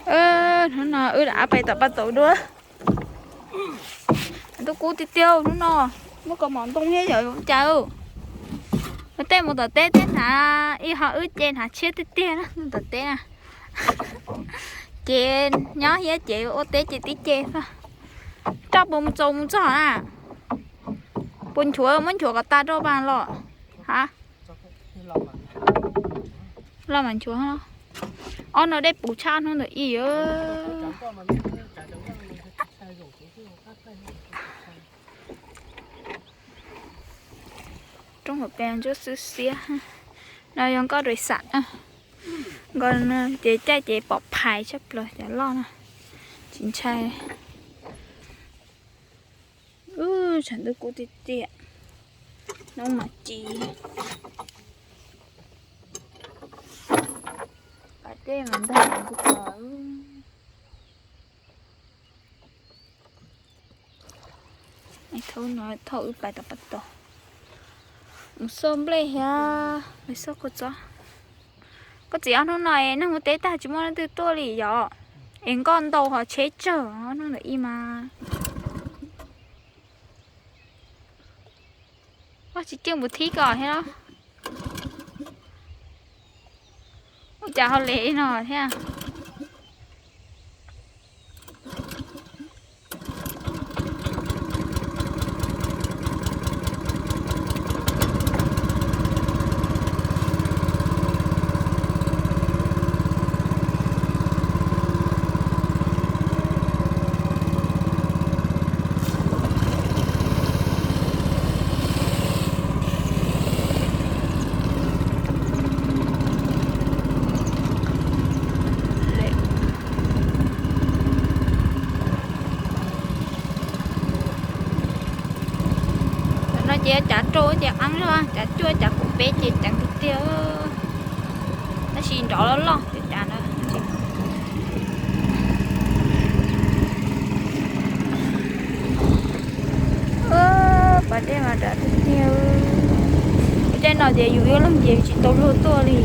Hnub no wb rov pais tom pas taus dua. Ntuj kub tiag tiag hnub no, muaj kaus mom ntoo thiab yom, cas ua tej mus tom teb thiab hnav ib ho wb ces hnav tshiab tiag tiag na mus tom teb na. Ces nyob thiab ces ua teb ces tib ce xwb. Roj puas mus txaus mus txog na? Puas nchuav, muab nchuav kom tas rau pas los? Ha, los mas nchuav. Ob no dej puv tshaj hnub ntawd ib. Roob hauv pes ntsuab xwb xiab. No yog nkoj rau xam. Nkoj ces caij ces pom phais tshaj plaws cov loj no. Tsis ntshai. Tshav ntuj kub tiag tiag. Noo mas ci. Pas dej mas ntag kuv pom. Thaum no thaum wb pais tom pas taus mus xauj nplej thiab xauj kua txob. Koj txiv, ob hnub no es neeg ua teb tag tsis muaj leej twg tuaj li yom? Es nkoj ntau ho tsheb tsawg ob hnub ntawm ib mas. Ua tsis coj mus thib kom thiab los? Ua cas ho le no thiab? Tam no ces cav rau ces qeeb zog, cav cuaj cav kaum peb ces ceev tiag tiag. Tab sis nrov loj loj ces cav no. Pas dej mas dav tiag tiag. Ua caij no ces yus ib leeg ces tsis tau luag tuaj li.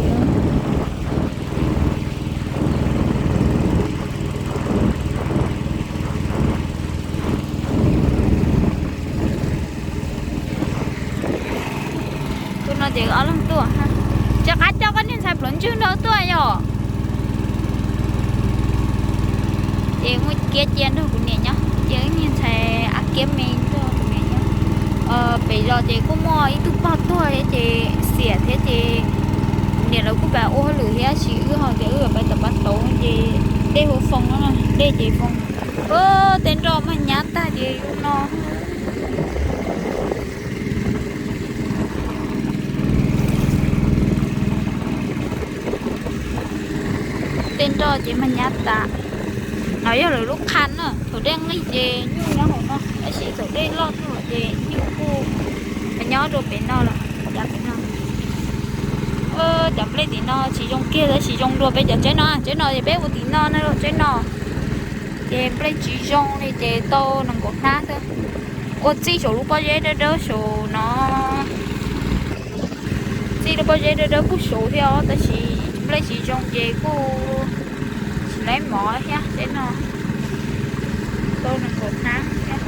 Tus no ces ob leeg tuaj. Rov qab coj koj niag ntxhais plhuav ntswg nrog tuaj yom. Ces muaj Kiab cia nrog kuv niam nyob, cia niag ntxhais Ab Kiab me nrog kuv niam nyob. Pem zos ces kuj muaj ib tug pog tuag thiab ces xiam thiab ces kuv niam lawv kuj pab ua hauj lwm thiab, tab sis wb ho tias wb pais tom pas tauv ces dej hu foo no, dej ces foo. Tej nroj mag nyab tag ces yus no. Tej nroj ces mag nyab tas. No yog lawv lub qha na, thaum dej nqig ces nyuj nyob hauv no, tab sis thaum dej loj tuaj ces nyuj kuj nyob rau pem no lawm, yav pem no. Cov nplej tim no tsis zoo kiag, tab sis zoo dua peb cov tsheb no, tsheb no ces peb ua tim no na, tsheb no. Ces nplej tsis zoo li ces tau nees nkaum hnab xwb. Ua txij saum lub pob zeb dawb dawb saum no. Txij lub pob zeb dawb dawb kuj saud thiab os, tab sis nplej tsis zoo ces kuj tsis laib mov thiab tsheb no. Tau nees nkaum hnab thiab.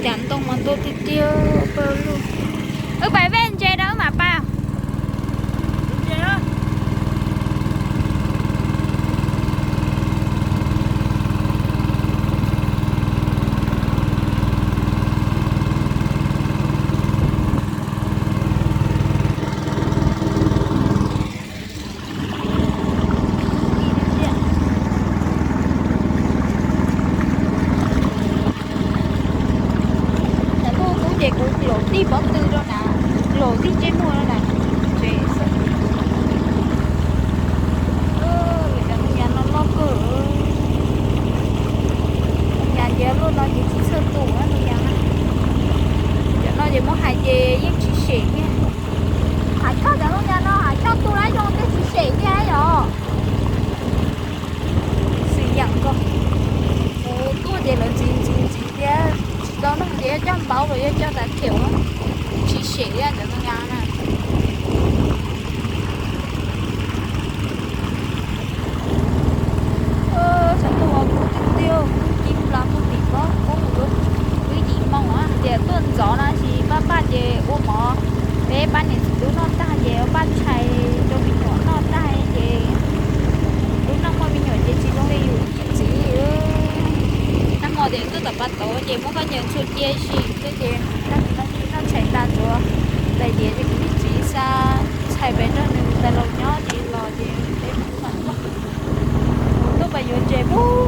Cas ntoo mas ntuj tiag tiag pawg lug. Wb pais vaj ntses rau wb mam pais. Cov ntuj kub ces kuv laus tij pob tw rau na, laus tij ntsej muag rau na. Ces xwb. Cov ntoo yas no loj kawg. Ntoo yas ntiav luaj no ces tsis txhawj tus ntoo yas na. Cov no ces muab hais ces yeej tsis sem thiab. Hais koj cov ntoo yas no hais koj tu lab zoo tej tsis sem thiab yom. Xwm yam koj, kuv tuaj ces lawv ntxiv ntxiv ntxiv thiab tsis tau neeg ces yuav coj npaub los yuav coj tas khiaum, tsis sem thiab cov ntoo yas na.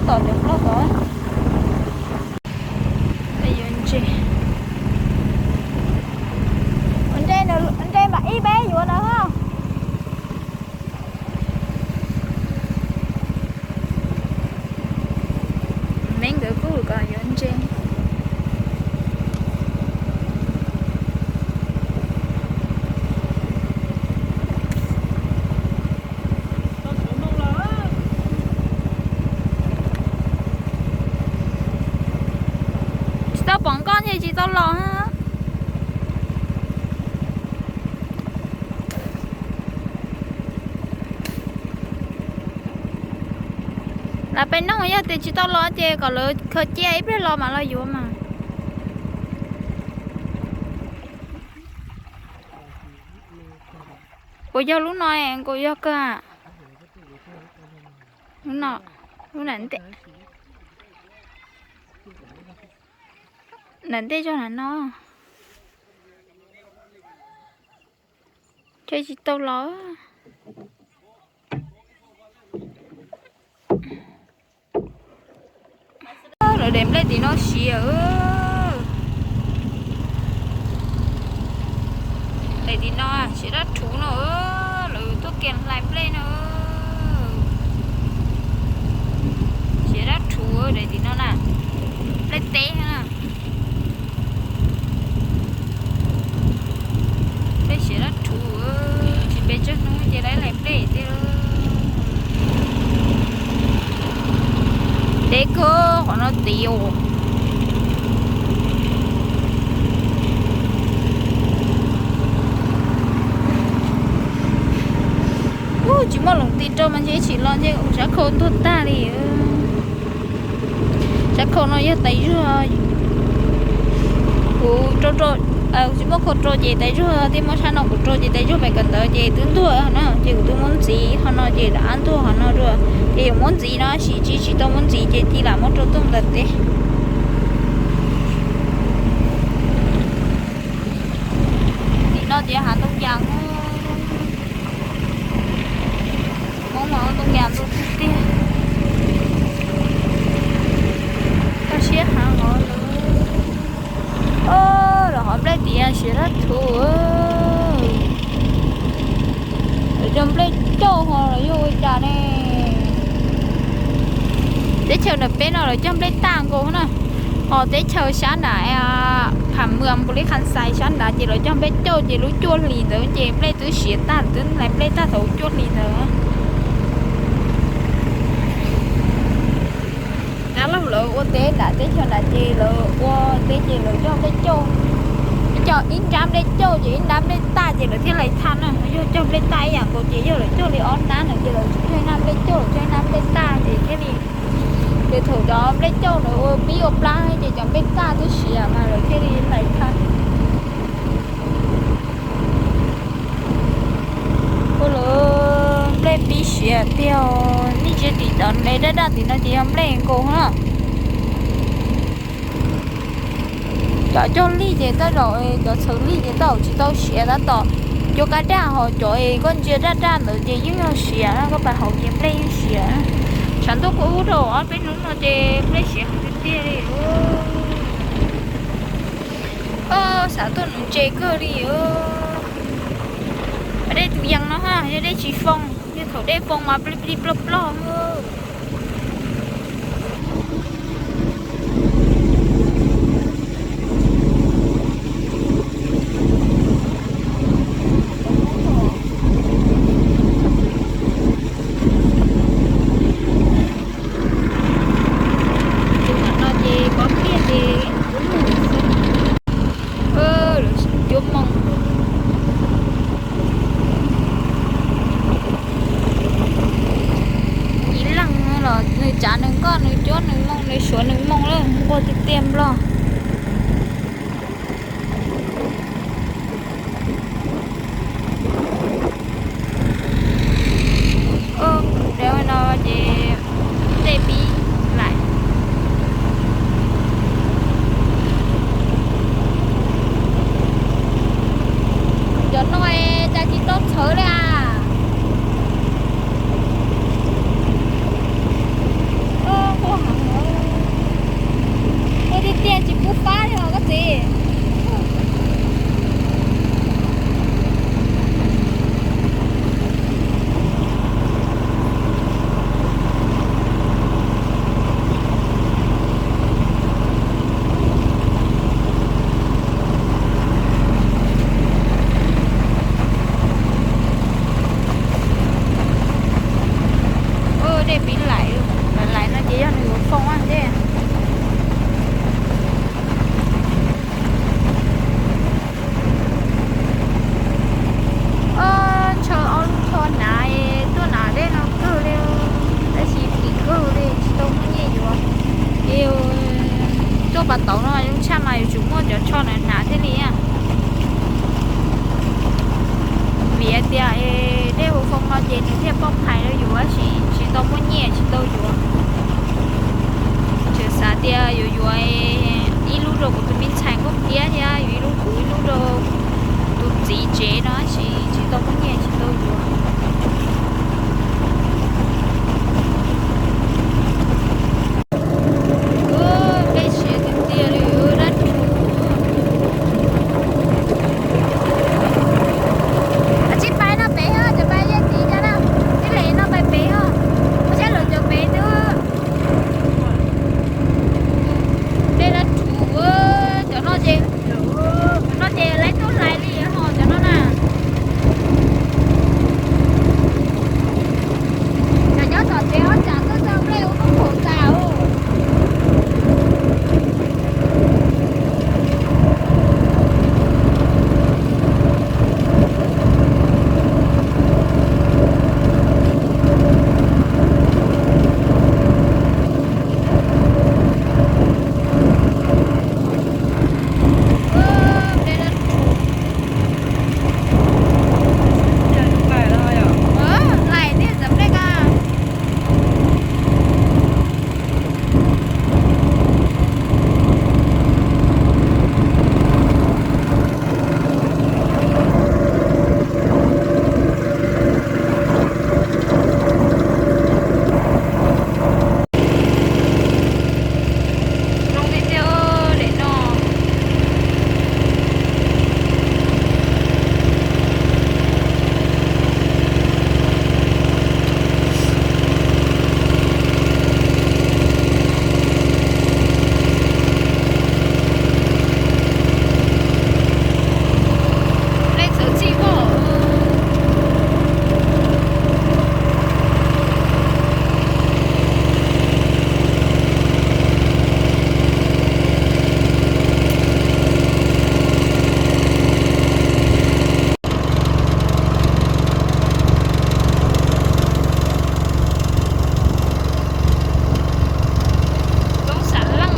Tom cov plaub tod. Yuav ntses, ua ntses, ntses mam ib peb yuav na. Neeb nkawd kuj kom yuav ntses. Tsis tau pom nkoj thiaj tsis tau los. Lam peb noog, yog tias tsis tau los ces kom lawv khaws cia ib pliag los mam los yuav mas. Puas yog lub no nkaus yog kawg? Lub no, lub nram ntej, nram ntej zog nram no. Ces tsis tau los. Lawv daim nplej tim no siav. Daim tim no siav dab rhuv no, lawv tuaj kiag hlais nplej no. Siav dab rhuv daim tim no na, nplej teb na. Nplej siav dab rhuv, tsis pes tsawg hnub ces lawv hlais nplej tiag. Deb kawg qhov no tid os. Ub, tsis muaj loos ti rau mas ntshe ib txhis los ntshe ua sab khau ntuag tag li. Sab khau no yog tais zuag. Kuv rau, tsis muaj khau rau ces tais zuag thiaj muab sab no kuv rau ces tais zuag pem kawm ntawv ces twb ntuag na ces kuv twb muab ntxiv qhov no ces rov qab ntuag qhov no dua. Ces yuav muab ntxiv no tab sis tsis, tsis tau muab ntxiv ces cia lam muab rau tuaj ntawm teb. Tim no ces hav ntoo yas, Hmoob mas ua ntoo yas ntau tiag tiag. Koj siab heev hov lawm. Lawv hov nplej tias siav dab rhuv. Lawv cog nplej cauj ho los yog ua cas ne? Teb chaws ntawm peb no lawv cog nplej tag nkaus na. Ho teb chaws sab nram Pham Mwam Npus Lis Kham Xais sab nrad ces lawv cog nplej cauj ces lub cuaj hlis ntawd ces nplej twb siav tag, twb hlais nplej tag thaum cuaj hlis ntawd. Dab laug lawv ua teb nram teb chaws nrad ces lawv ua teb ces lawv cog nplej cauj. Cog ib nrab nplej cauj ces ib nrab nplej tag ces lawv thiaj hlais tag na. Yog cog nplej tag ib yam nkaus ces yog lawv cog li ob nrab ntawd ces lawv tsis cog ib nrab nplej cauj, lawv cog ib nrab nplej tag ces thiaj li, ces thaum cov nplej cauj ntawd ua pib ua plab ces cov nplej tag twb siav mas lawv thiaj li hlais tag. Ua lawv nplej pib siav tiag, nej ntsia tim cov nplej daj daj tim no ces yog nplej nkaus na. Cov cog lig ces tej zaum, cov txhawv lig ces tej zaum tsis tau siav tab tom cua kab daj, ho cov koj ntsia daj daj ntawd ces yeej yog siav, koj pais hauv ces nplej yeej siav. Tshav ntuj kuj ub rau ob peb hnub no ces nplej siav heev tiag tiag li. Xav tuaj nuv ntses kawg li. Dej tus yees no ha, yog dej tsis foo, yog thaum dej foo mas plig plig plog plog. Tus no ces pov pliaj ces kuv mus xwb. Cuab moos. Ib leeg los nws tsav nws nkoj, nws cuab nws moos, nws suav nws moos lawm, nquag tiag tiag nplog. Deb no ces tej pib lais. Cov no cas tsis tau txhawv li as. Pas tauv no zoo tshaj mas yuav tsum muaj cov tsho hnav hnav thiaj li. Vim hais tias dej Hua Foo no ces nws thiaj poj phais rau yus, tab sis tsis tau muaj nyiaj tsis tau yuav. Tseem xav tias yuav yuav ib lub rau kuv tus me ntxhais Nkauj Tiab thiab yuav ib lub kuv ib lub rau tus txiv tsev no, tab sis tsis tau muaj nyiaj tsis tau yuav. Dej siab tiag tiag li, dab tsi. Tsib pais no pem os, cov pais yej tiv ca na, tib leeg no pais pem os, ua siab luag cov pem twb. Dej dab tsi, cov no ces, cov no ces laib tuaj hlais li ho cov no na. Cov nyob tom tsev ob tsam tuaj txog nplej ua koob phaum tas. Zoo li tiag daim no. Lej txawv txij os. Roob Xav Leej os, lam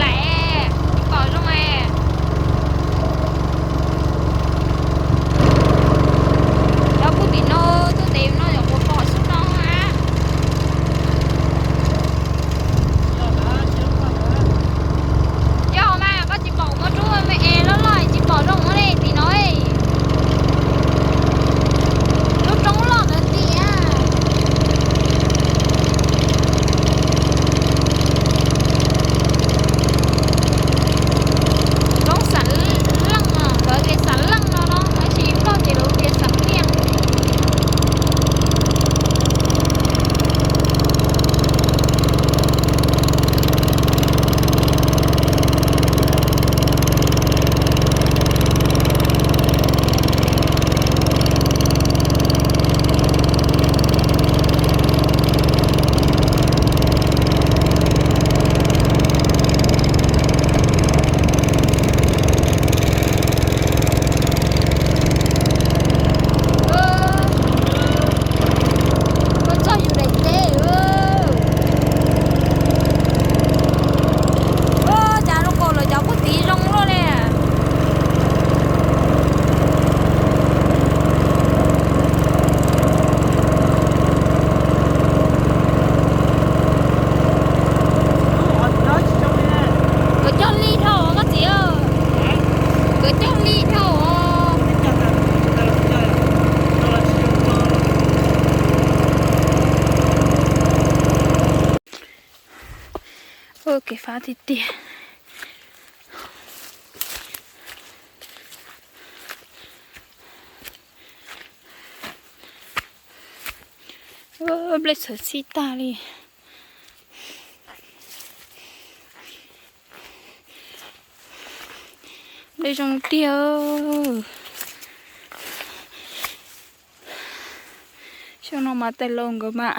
laim, tsis pom zoo es. Cov kuj tim no, tuaj tes no yog kuv pom xub no a. Yog mas koj tsis pom kuv muab rub me es loj loj tsis pom zoo ua li tim no. Lub roob loj ntawd tiag. Roob Xav Leej, lawv tias Xav Leej no no, tab sis Nplog ces lawv tias Xav Leej. Ua txog yus daim teb. Ua cas zoo nkaus lawv cov kuj txiv zoo luaj li. Nkawd cog li dhau koj txiv. Nkawd cog li dhau. Ua kev fab tiag tiag. Nplej txhawv txhij tag li. Nplej zoo tiag. Xyoo no mas tais laus nkawd mam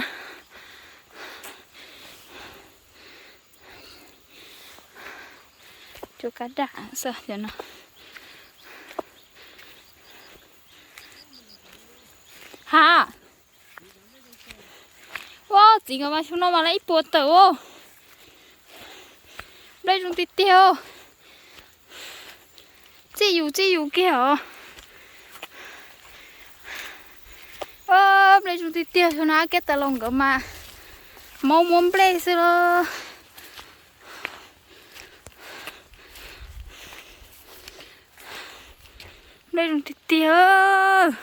cov kab dam xwb no. Ha, ua txiv nkawd mas xyoo no mas lawv ib puas tawm ua. Zoo tiag tiag. Txij yus txij yus kiag os. Nplej zoo tiag tiag, xyoo no kiab tas los nkawd mas mob muab nplej xwb los. Nplej zoo tiag tiag.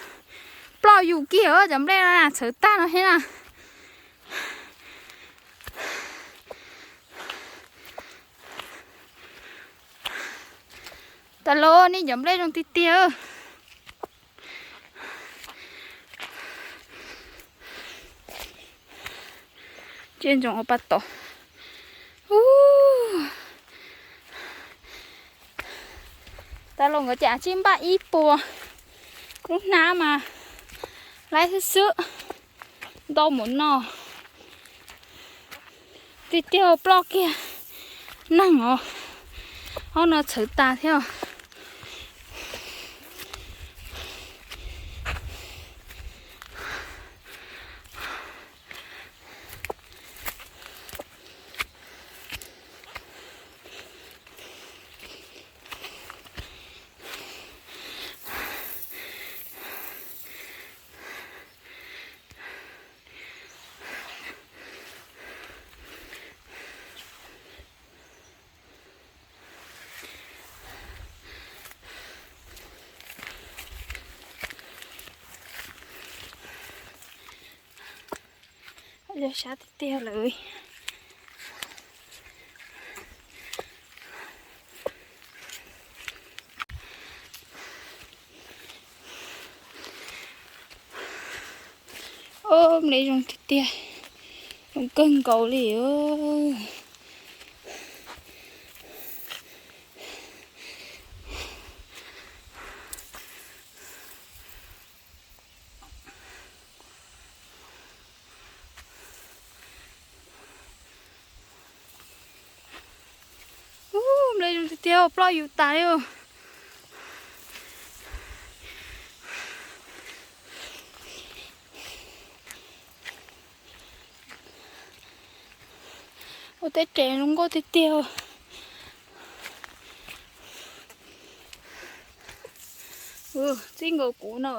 Ploj yus kiag cov nplej no txhawv tag no thiab na. Tas los nej cov nplej zoo tiag tiag. Tsiaj ntsoov ua pa tom. Tas los nkawd cas tsib npaj ib puas. Lub hnab mas laib xwb xwb. Ntau mus no. Tiag tiag ploj kiag neeg os. Ob no txhawv tas thiab. Sab tiag tiag lawm. Nplej zoo tiag tiag, zoo kawg nkaus li. Nplej zoo tiag tiag, ploj yus tas li. Ua tej tsev zoo nkauj tiag tiag. Txij nkaus kuv no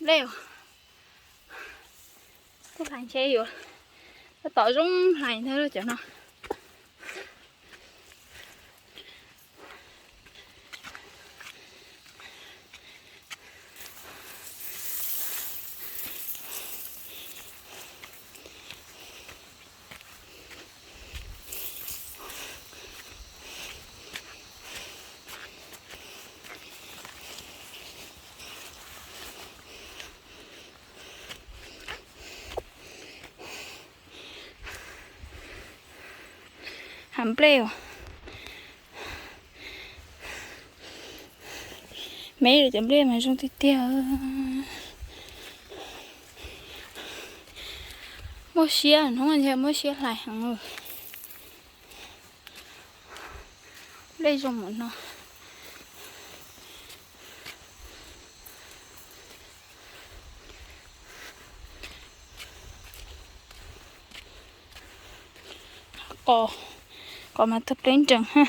nplej. Tuaj hlais ntshe yuav tab tom zoo hlais ntag cov no. Hav nplej os. Me cov nplej mas zoo tiag tiag. Muaj siab, hnub no muaj siab hlais heev. Nplej zoo mus no. Qos, qos mas tawg pleb nrees ha.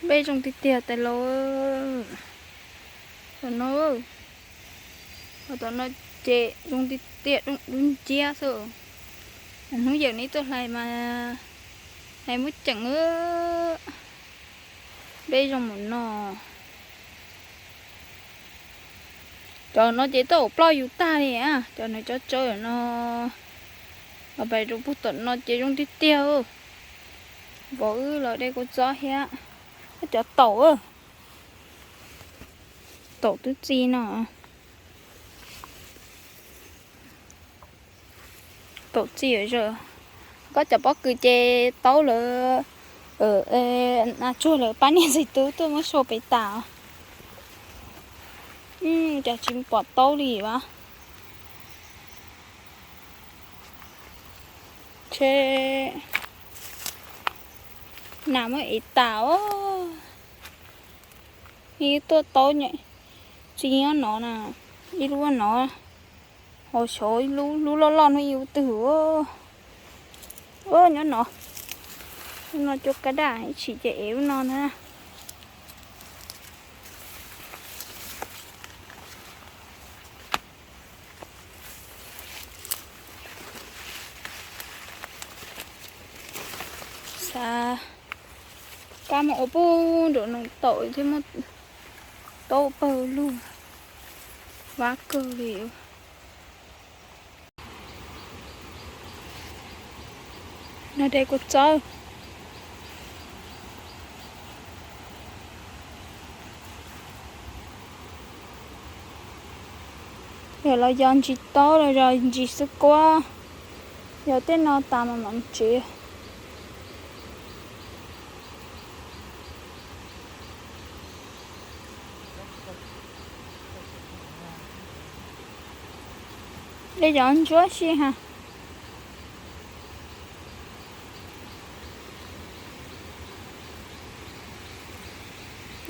Nplej zoo tiag tiag tais laus. Tom no, tom no ces zoo tiag tiag, dub nciab xwb. Hnub yawm neb tuaj hlais mas hlais muab ceem. Nplej zoo mus no. Cov no ces tau ploj yus tag li, cov nws cov tsawb no. Los pais rau puag tom no ces zoo tiag tiag. Vauv wb los de kua txob thiab. Cov taum, taum twb txi no. Taum txi, koj cov pob kws ces taub lawm. Nas tsuag lawm, pab niag ntxwg tub tuaj muab sau pem tas. Cas tsis pom taub li as. Ces nas muab ev tas os. Ib tuaj taub tsis nyob no na, ib lub no, ho xyov ib lub, lub loj loj no ib lub twg. Nyob no, lub no cua kab daj, ib tshim ces ev lub no ntag. Xav kab mus ua pug nram no tau thiab, muab taub pawg lug vab kawg li. No de kua txawb. Yog los yog ntsis taub los yog ntsis xwb kuab. Yog tej no tas mas mam tsev. Dej cov ntsuab si ha.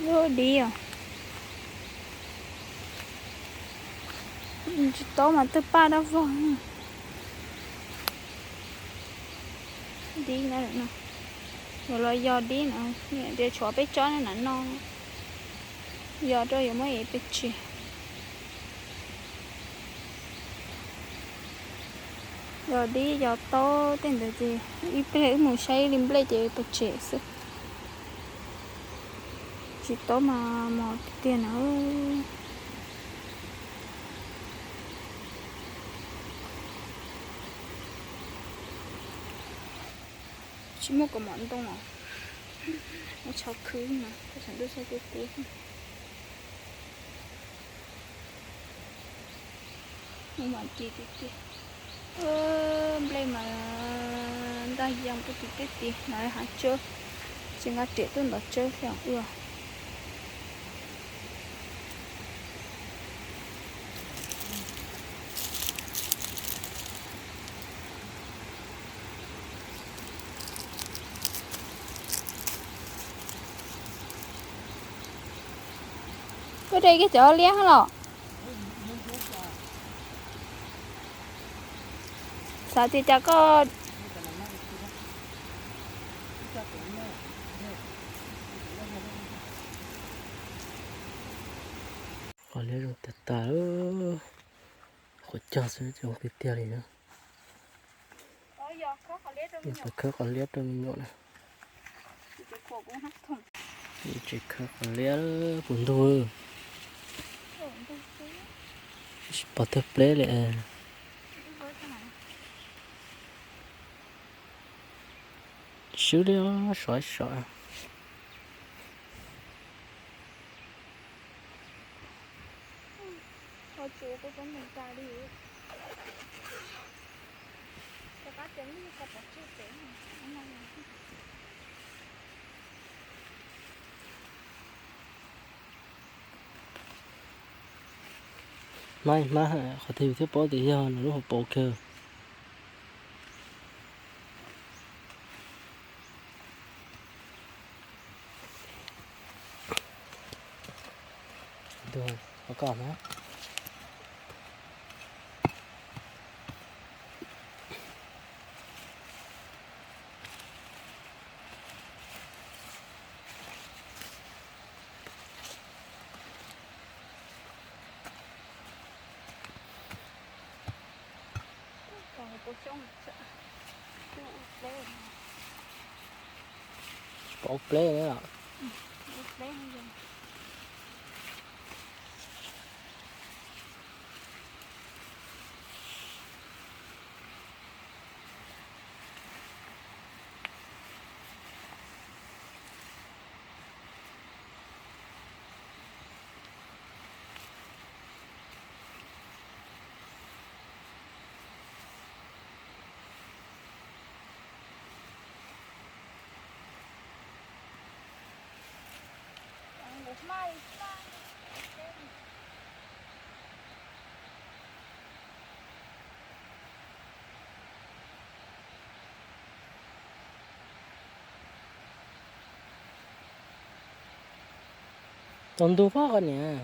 Lub dib os. Tsis taub mas twb paj dab vog. Dib no, los yog dib no, tias tshuav peb tsob na no, yog rau yuav muab ev pes tseg. Yog dib yog taub tej ntawd ces ib pliag wb mus saib li nplej ces pes tseg xwb. Tsis taub mas mos tiag tiag na. Tsis muaj kaus mom ntoo os. Muaj tsho khwb mas, tshav ntuj txog kub kub. Mus mas ci tiag tiag. Nplej mas ntag, yog puag tim tej tid no hav tsawb, tsis nqa riam tuaj ntov tsawb thiab ua. Koj de kiag cov liab los? Xav tias cas koj... Qos liab zoo tas tas, qhov cog xwb zoo tiag tiag li na. Tus khawb qos liab rau me nyuam na. Tsis khawb qos liab puas ntug. Tsis pom tawg pleb li. Swb li, sov sov. Hmab hmab, qhov twg thiaj paub tias yog nws lub hauv paus kiag. Tsis pom ua pleb li os. Tsaus ntuj pab koj niam.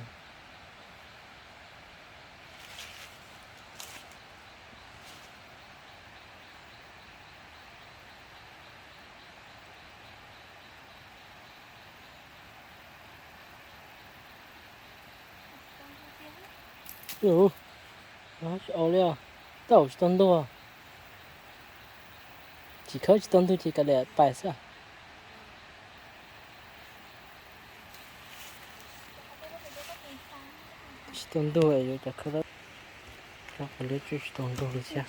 Ub, tsis au li os. Tau tsis tau ntuj. Tsis khawb tsis tau ntuj ces kav liam pais xwb. Tsis tau ntuj yuav cov khawb, qhov liab tsuj tsis tau ntuj li thiab.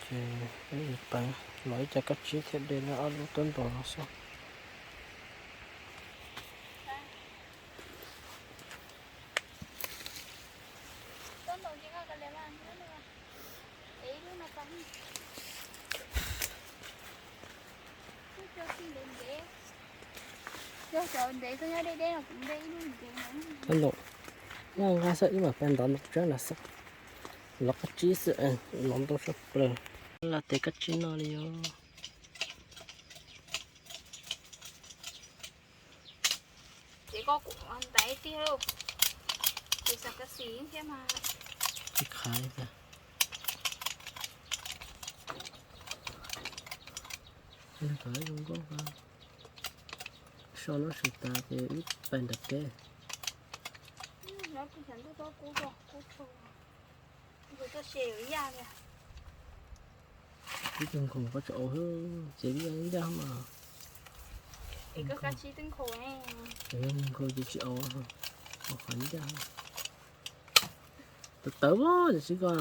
Ces peev los ib co kab tsib thiab de ob lub tuab ntoos no xwb. Tuab ntoos, nqa nqa xwb ib mam pais ntov ntoo tsawb no xwb. Los kab tsib xwb, los ntoo sab plaws. Laj tes kab tsib no li os. Ces koj kuj ntaiv tiag lauj, ces xav kas xis thiab mas. Tsis khav li cas. Kom zoo nkauj, so no su tas ces wb pais nram teb. Ib tug nkhaus koj tsis au xwb, ces ib yam ncaj mas. Nkhaus ces tsis au, au qhov ncaj. Tawv tawv as, tsis koj.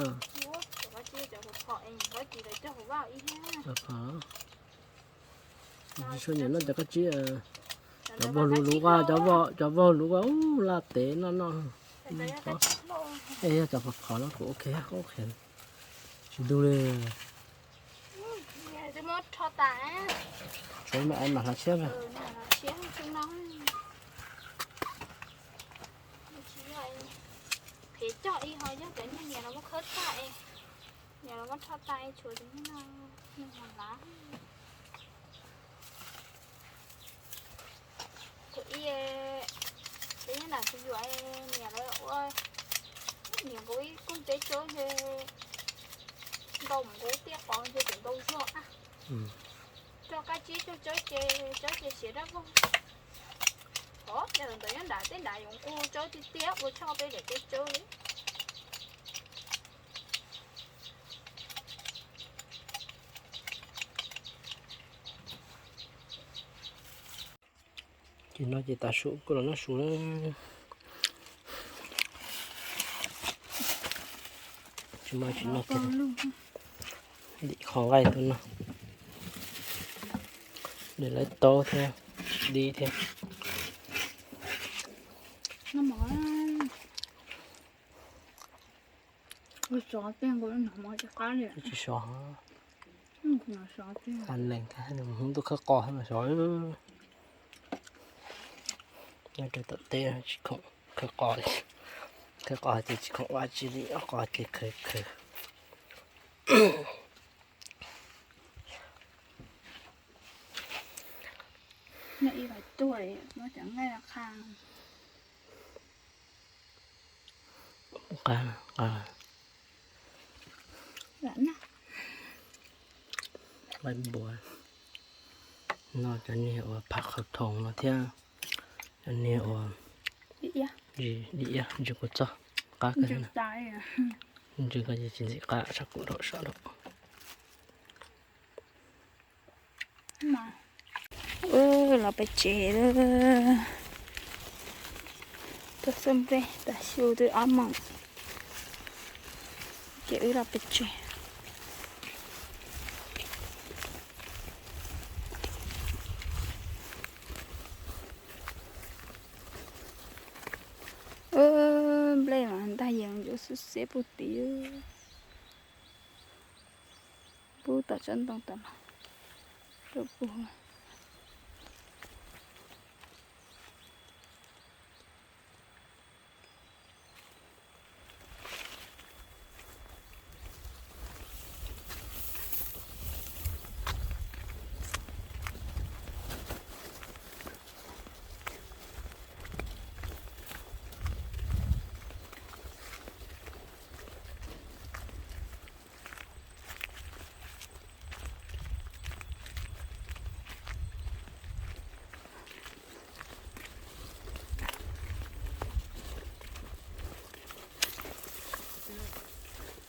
Tsis tshua nyiam noj cov kab tsib, cov vog luv luv ua, cov vog luv ua ub laj tes noj noj. Yog cov phom phom no kuv ok, ok. Tsis ntug li. Tshuav me ais mam hlawv tshiab. Phev cog ib ho yog cov niag niam los muab khawb tag es, niam los muab rho tag es tshuav cov niag no, niag hmos hlav. Kuv ib, peb nyob nram Xeev Yuam, niam lawv ua, niam nkaus ib kooj teb tsaub ntshe ntau nkaus tiaj qos ntshe tseem ntau zog. Tso kab tsib cog tsawb ces tsawb ces siav rab vog. Os, yog ntawd nyob nram teb nram yuav nqus tsawb tiag tiag ua tshaj peb daim teb tsawb li. Ces no ces tav su kuj los noj su na. Tsis mas tsis no, dim qhov nqaij tuaj noj, dim lawv taub thiab, dib thiab. Tsis sov, lees hnub tuaj khawb qos mas sov. Nyob rau tom teb tsis khoom khawb qos li, khawb qos ces tsis khoom ua tsi li, ob qos ces khawb khawb. Nqa, nqa, nqa npua. No cov niag uas pham qhaub thoom no thiab cov niag uas di iab, ntsis kuv txog qab kawg. Ntsis koj ces tsis ntxim qab, sab kuv dhau sab dhau. Wb los pem tsev lawm. Tuaj xub npej tas xyu twb ob moos, ces wb los pem tsev. Nplej mas ntag yees yuav xwb xiab puag tid. Pub tom tsob ntoo tom no rau puag.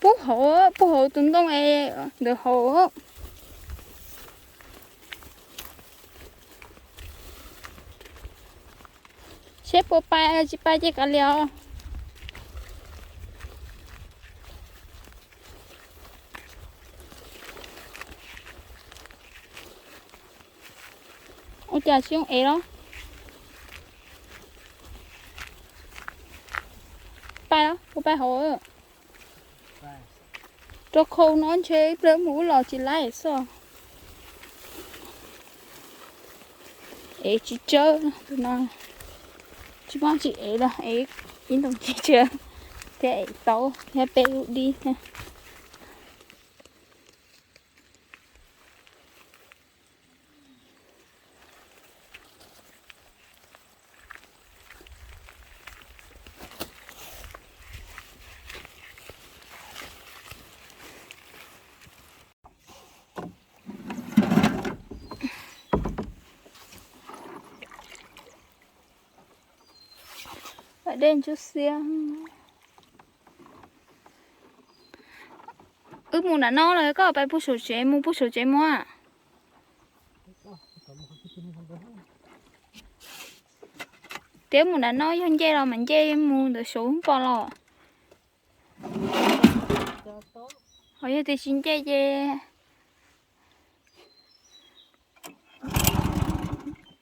Puag hauv, puag hauv tus ntoo es ntawd hauv. Seb puas pais, tsis pais ces kav liam os. Ua cas tsis yooj ev los? Pais los, puas pais hauv? Rau khau no ntshe ib pliag mus ub los tsis laib xwb. Ev tsis tsawg, tus no tsis muaj tsis ev los ev ib ntus ntsis thiab, ev taub thiab peb lub dib thiab. Dej ntsuab xiab. Wb mus nram no los koj pais puag saum tsev, mus puag saum tsev mus. Tias mus nram no yog nce los mas nce mus ntawm saud pom los. Ho yog tias tsis nce ces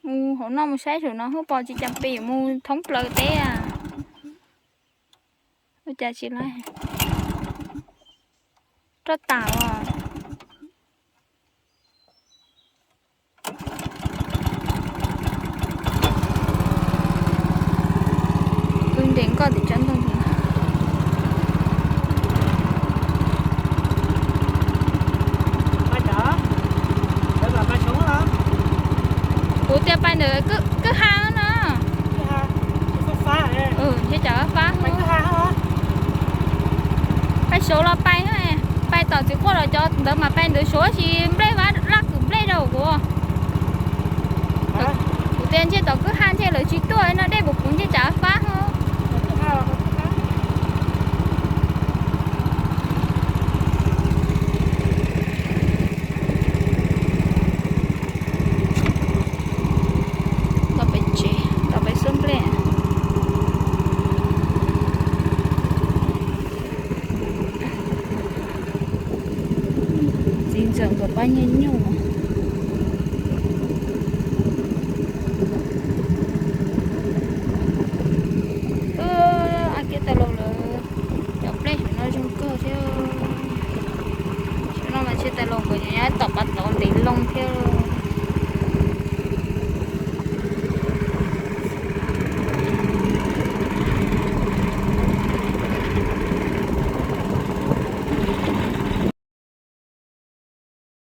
mus hauv no mus saib saum no hub pom tsis cas pim mus thoob plaws teb. Ua cas tsis laib? Roj tas os. Wb nres nkoj tim tsob ntoo. Kuv tias pais ntawm kwj ha no. Ntshe tsam fab. Pais saud los pais, pais tom txiv quaj los cov ntawd mas pais ntawd saud tab sis nplej vaj laj kwm nplej rau kuv. Kuv tias ntshe tom kwj ha ntshe lawv tsis tuaj no dej puv puv ntshe tsam fab. Tom pem tsev, tom pem xub nplej. Txiv ntxawm nkawd pab nyiag